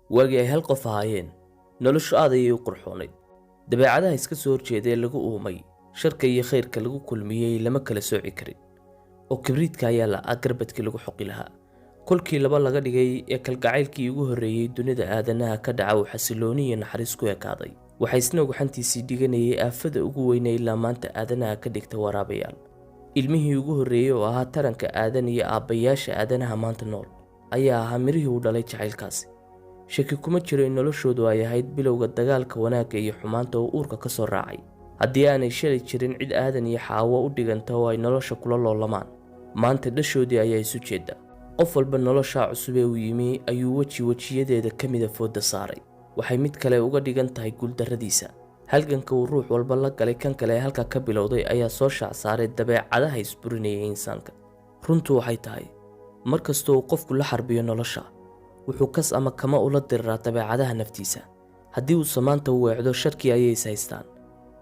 Waagii ay hal qof ahaayeen, noloshu aad ayay u qurxoonayd. Dabeecadaha iska soo horjeeda ee lagu uumay, sharka iyo khayrka lagu kulmiyey lama kala sooci karin, oo kibriidka ayaa la'aa garbadkii lagu xoqi lahaa. Kolkii laba laga dhigay ee kalgacaylkii ugu horreeyey dunida aadanaha ka dhaca uu xasilooni iyo naxariis ku ekaaday, waxaa isna gacantiisii dhiganayay aafada ugu weyne ilaa maanta aadanaha ka dhigta waraabayaal. Ilmihii ugu horreeyey oo ahaa taranka aadan iyo aabbayaasha aadanaha maanta nool ayaa ahaa mirihii uu dhalay jacaylkaasi. Shaki kuma jiro in noloshoodu ay ahayd bilowga dagaalka wanaagga iyo xumaanta oo uurka ka soo raacay. Haddii aanay shalay jirin cid Aadan iyo Xaawo u dhiganta oo ay nolosha kula loolamaan, maanta dhashoodii ayaa isu jeeda. Qof walba noloshaa cusub ee uu yimi ayuu weji wejiyadeeda ka mida foodda saaray. Waxay mid kale uga dhigan tahay guuldarradiisa. Halganka uu ruux walba la galay kan kale ee halka ka bilowday ayaa soo shaac saaray dabeecadaha isburinaya insaanka. Runtu waxay tahay, mar kasta uu qofku la xarbiyo nolosha, wuxuu kas ama kama ula diriraa dabeecadaha naftiisa. Haddii uu samaanta u weecdo, sharkii ayay is haystaan.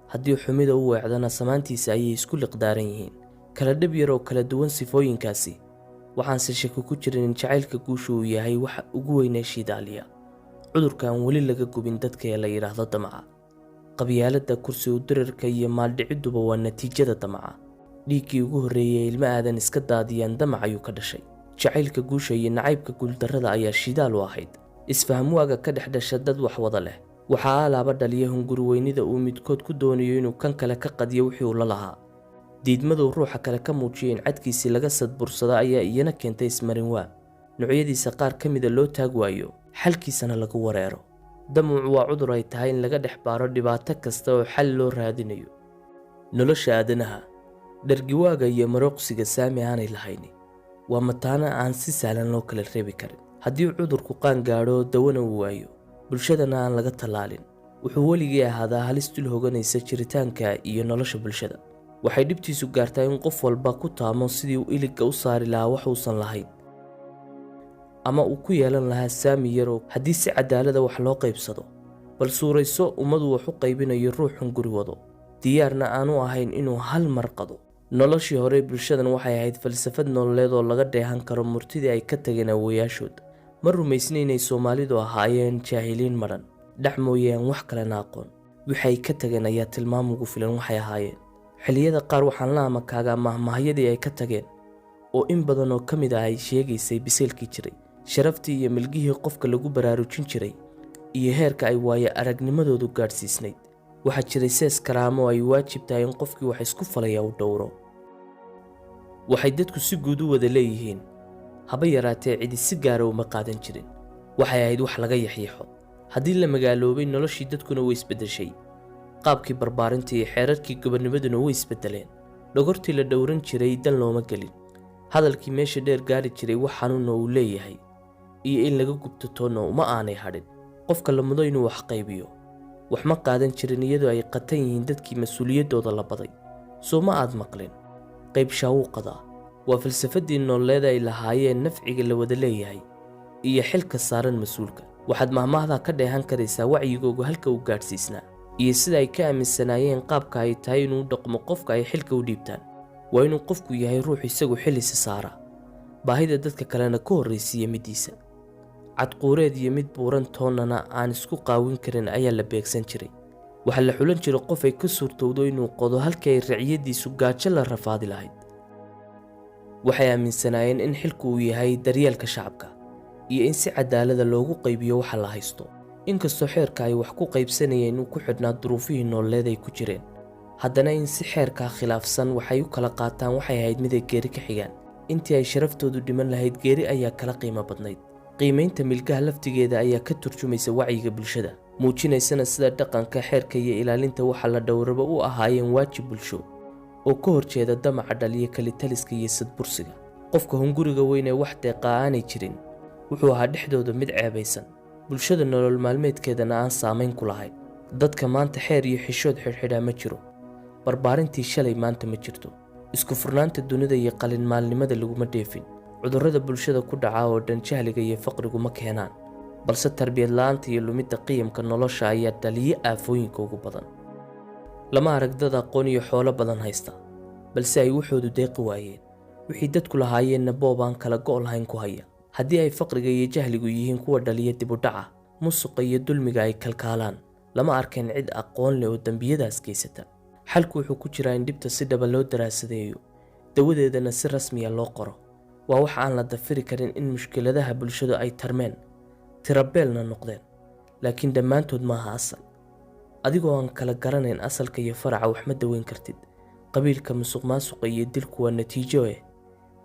Haddii xumida u weecdona, samaantiisa ayay isku liqdaaran yihiin. Kala dhib yar oo kala duwan sifooyinkaasi, waxaanse shaki ku jirin in jacaylka guushu uu yahay waxa ugu weynee shiidaaliya cudurka aan weli laga gubin dadka ee la yidhaahdo damaca. Qabyaaladda, kursi u dirirka iyo maaldhicidduba waa natiijada damaca. Dhiiggii ugu horreeyey ee ilmo aadan iska daadiyaan damac ayuu ka dhashay. Jacaylka guusha iyo nacaybka guuldarrada ayaa shidaal u ahayd. Isfahamwaaga ka dhex dhasha dad wax wada leh waxaa alaaba dhaliya hunguriweynida uu midkood ku doonayo inuu kan kale ka qadiyo wixii uu la lahaa. Diidmaduu ruuxa kale ka muujiyay in cadkiisii laga sadbursada ayaa iyana keentay ismarinwaa noocyadiisa qaar ka mida loo taag waayo, xalkiisana lagu wareero. Damucu waa cudur ay tahay in laga dhex baaro dhibaato kasta oo xal loo raadinayo. Nolosha aadanaha, dhargiwaaga iyo marooqsiga saami aanay lahayni waa mataano aan si sahlan loo kala reebi karin. Haddii cudurku qaan gaadho, dawana uu waayo, bulshadana aan laga tallaalin, wuxuu weligii ahaadaa halis dul hoganaysa jiritaanka iyo nolosha bulshada. Waxay dhibtiisu gaartaa in qof walba ku taamo sidii uu iligga u saari lahaa wax uusan lahayn ama uu ku yeelan lahaa saami yaroo haddii si cadaalada wax loo qaybsado. Bal suurayso ummadu wax u qaybinayo ruux hunguri wado, diyaarna aanu ahayn inuu hal mar qado. Noloshii hore bulshadan waxay ahayd falsafad nololeed oo laga dheehan karo murtidii ay ka tageen awowayaashood. Ma rumaysna inay Soomaalidu ahaayeen jaahiliin madhan dhex mooye aan wax kalena aqoon. Wixii ay ka tageen ayaa tilmaam ugu filan waxay ahaayeen. Xilliyada qaar waxaan la amakaagaa mahmahyadii ay ka tageen, oo in badan oo ka mid ah ay sheegaysay biseylkii jiray, sharaftii iyo milgihii qofka lagu baraarujin jiray, iyo heerka ay waayo aragnimadoodu gaadhsiisnayd. Waxaa jiray sees karaamo oo ay waajib tahay in qofkii wax isku falaya u dhowro. Waxay dadku si guud u wada leeyihiin, haba yaraatee cidi si gaara uma qaadan jirin. Waxay ahayd wax laga yaxyaxo. Haddii la magaaloobay, noloshii dadkuna way isbeddeshay, qaabkii barbaarinta iyo xeerarkii gobonnimaduna way isbeddeleen. Dhogortii la dhowran jiray dan looma gelin. Hadalkii meesha dheer gaari jiray wax xanuunna uu leeyahay iyo in laga gubto toonna uma aanay hadhin. Qofka la mudo inuu wax qaybiyo wax ma qaadan jirin, iyadoo ay qatan yihiin dadkii mas-uuliyaddooda la baday. Soo ma aad maqlin qayb shaawuu qadaa? Waa falsafadii nololeed ay lahaayeen nafciga la wada leeyahay iyo xilka saaran mas-uulka. Waxaad mahmaahdaa ka dheehan karaysaa wacyigoogu halka uu gaadhsiisnaa iyo sida ay ka aaminsanaayeen qaabka ay tahay inuu dhaqmo qofka ay xilka u dhiibtaan. Waa inuu qofku yahay ruux isagu xilisa saara, baahida dadka kalena ka horraysiiya middiisa. Cadquureed iyo mid buuran toonnana aan isku qaawin karin ayaa la beegsan jiray. Waxaa la xulan jiray qof ay ka suurtowdo inuu qodo halkii ay raciyadiisu gaajo la rafaadi lahayd. Waxay aaminsanaayeen in xilku uu yahay daryeelka shacabka iyo in si cadaalada loogu qaybiyo waxa la haysto. Inkastoo xeerka ay wax ku qaybsanayeen uu ku xidhnaa duruufihii nololeed ay ku jireen, haddana in si xeerkaa khilaafsan waxay u kala qaataan waxay ahayd mid ay geeri ka xigaan. Intii ay sharaftoodu dhiman lahayd, geeri ayaa kala qiimo badnayd. Qiimaynta milgaha laftigeeda ayaa ka turjumaysa wacyiga bulshada, muujinaysana sida dhaqanka, xeerka iyo ilaalinta waxa la dhowraba u ahaayeen waajib bulsho oo ka horjeeda damaca dhaliyo kalitaliska iyo sadbursiga. Qofka hunguriga weyn ee wax deeqaa aanay jirin wuxuu ahaa dhexdooda mid ceebaysan, bulshada nolol maalmeedkeedana aan saamayn ku lahayn. Dadka maanta xeer iyo xishood xidhxidhaa ma jiro. Barbaarintii shalay maanta ma jirto. Isku furnaanta dunida iyo qalin maalnimada laguma dheefin. Cudurrada bulshada ku dhaca oo dhan jahliga iyo faqrigu ma keenaan, balse tarbiyad la'aanta iyo lumidda qiyamka nolosha ayaa dhaliyo aafooyinka ugu badan. Lama arag dad aqoon iyo xoolo badan haysta, balse ay waxoodu deeqi waayeen, wixii dadku lahaayeenna boob aan kala go' lahayn ku haya. Haddii ay faqriga iyo jahligu yihiin kuwa dhaliya dib u dhaca, Musuqa iyo dulmiga ay kalkaalaan, lama arkeen cid aqoon leh oo dembiyadaas geysata. Xalku wuxuu ku jiraa in dhibta si dhaba loo daraasadeeyo, dawadeedana si rasmiya loo qoro. Waa wax aan la dafiri karin in mushkiladaha bulshadu ay tarmeen, tirabeelna noqdeen, laakiin dhammaantood maaha asal. Adigoo aan kala garanayn asalka iyo faraca, wax ma daweyn kartid. Qabiilka, musuqmaasuqa iyo dilku waa natiijo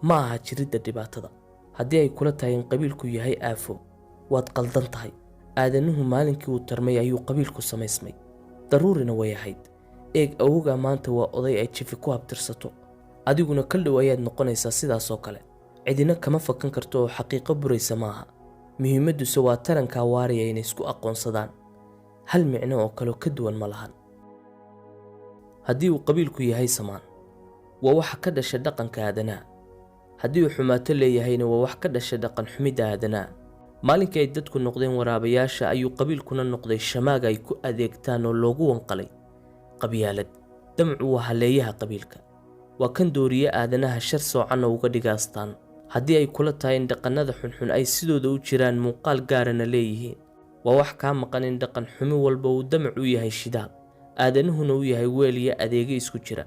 ma aha jiridda dhibaatada. Haddii ay kula tahay in qabiilku yahay aafo, waad qaldan tahay. Aadanuhu maalinkii uu tarmay ayuu qabiilku samaysmay, daruurina way ahayd. Eeg, awowgaa maanta waa oday ay jifi ku abtirsato, adiguna kal dhow ayaad noqonaysaa sidaasoo kale. Cidina kama fakan karto oo xaqiiqo buraysa maaha. Muhiimadduse waa tarankaa waaraya inay isku aqoonsadaan. Hal micno oo kaloo ka duwan ma lahan. Haddii uu qabiilku yahay samaan, waa waxa ka dhasha dhaqanka aadanaha. Haddii uu xumaato leeyahayna, waa wax ka dhasha dhaqan xumidda aadanaha. Maalinkii ay dadku noqdeen waraabayaasha ayuu qabiilkuna noqday shamaaga ay ku adeegtaan oo loogu wanqalay qabyaalad. Damcu waa haleeyaha qabiilka, waa kan dooriye aadanaha, shar soocanna uga dhigaastaan. Haddii ay kula tahay in dhaqannada xunxun ay sidooda u jiraan, muuqaal gaarana leeyihiin, waa wax kaa maqan in dhaqan xumi walba uu damac u yahay shidaal, aadanuhuna u yahay weel iyo adeegyo isku jira.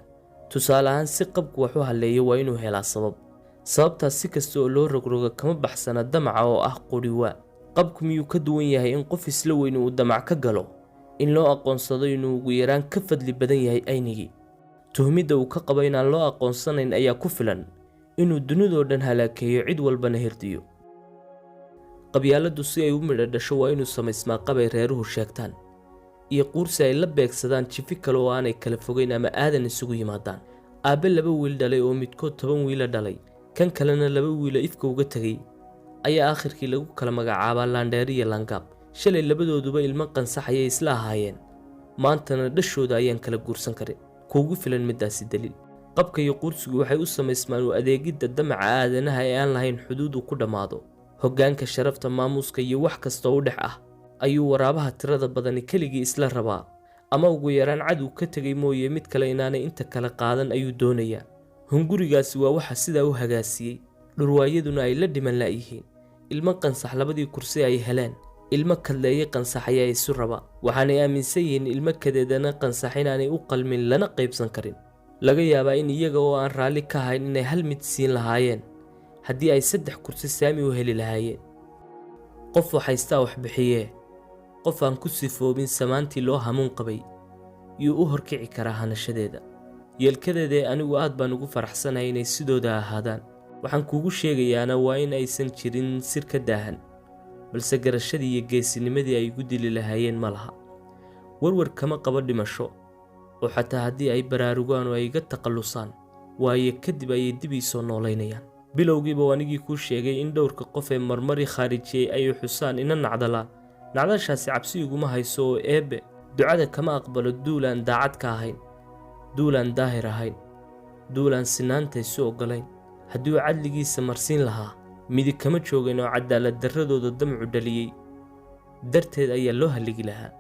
Tusaale ahaan, si qabku wax u halleeyo waa inuu helaa sabab. Sababtaas si kasta oo loo rogroga kama baxsana damaca oo ah quriwaa. Qabku miyuu ka duwan yahay in qof isla weyn uu damac ka galo in loo aqoonsado inuu ugu yaraan ka fadli badan yahay aynigii? Tuhmidda uu ka qabo inaan loo aqoonsanayn ayaa ku filan inuu dunidoo dhan halaakeeyo, cid walbana hirdiyo. Qabyaaladdu si ay u midho dhasho waa inuu samaysmaa qabay reeruhu sheegtaan iyo quursi ay la beegsadaan jifi kale oo aanay kala fogeyn ama aadan isugu yimaadaan. Aabbe laba wiil dhalay oo midkood 10 wiila dhalay, kan kalena laba wiilo ifka uga tegay, ayaa aakhirkii lagu kala magacaabaa Laandheer iyo Laangaab. Shalay labadooduba ilmo qansax ayay isla ahaayeen, maantana dhashooda ayaan kala guursan karin. Kuugu filan middaasi daliil. Qabka iyo quursigu waxay u samaysmaan u adeegidda damaca aadanaha ee aan lahayn xuduud uu ku dhammaado. Hoggaanka, sharafta, maamuuska iyo wax kasta oo u dhex ah ayuu waraabaha tirada badani keligii isla rabaa, ama ugu yaraan cadow ka tegay mooye mid kale inaanay inta kale qaadan ayuu doonayaa. Hungurigaasi waa waxa sidaa u hagaasiyey, dhurwaayaduna ay la dhiman la'yihiin. Ilmo qansax labadii kursi ay heleen, ilmo kadleeye qansax ayaa isu raba. Waxaanay aaminsan yihiin ilmo kadeedana qansax inaanay u qalmin lana qaybsan karin. Laga yaabaa in iyaga oo aan raalli ka ahayn inay hal mid siin lahaayeen haddii ay 3 kursi saami u heli lahaayeen. Qof wax haystaa wax bixiyee, qof aan ku sifoobin samaantii loo hamuun qabay yuu u horkici karaa hanashadeeda yeelkadeeda? Anigu aad baan ugu faraxsanahay inay sidooda ahaadaan. Waxaan kuugu sheegayaana waa in aysan jirin sir ka daahan, balse garashadii iyo geesinimadii ay igu dili lahaayeen ma laha. Warwar kama qabo dhimasho, oo xataa haddii ay baraarugaan oo ay iga takhallusaan, waayo kadib ayay dib ii soo noolaynayaan. Bilowgiiba anigii kuu sheegay in dhowrka qof ee marmari khaarijiyey ay xusaan ina nacdalaan. Nacdashaasi cabsi iguma hayso, oo Eebbe ducada kama aqbalo duulaan daacad ka ahayn, duulaan daahir ahayn, duulaan sinaanta isu oggolayn. Haddii uu cadligiisa marsiin lahaa, midig kama joogeen, oo cadaalad darradooda damcu dhaliyey darteed ayaa loo halligi lahaa.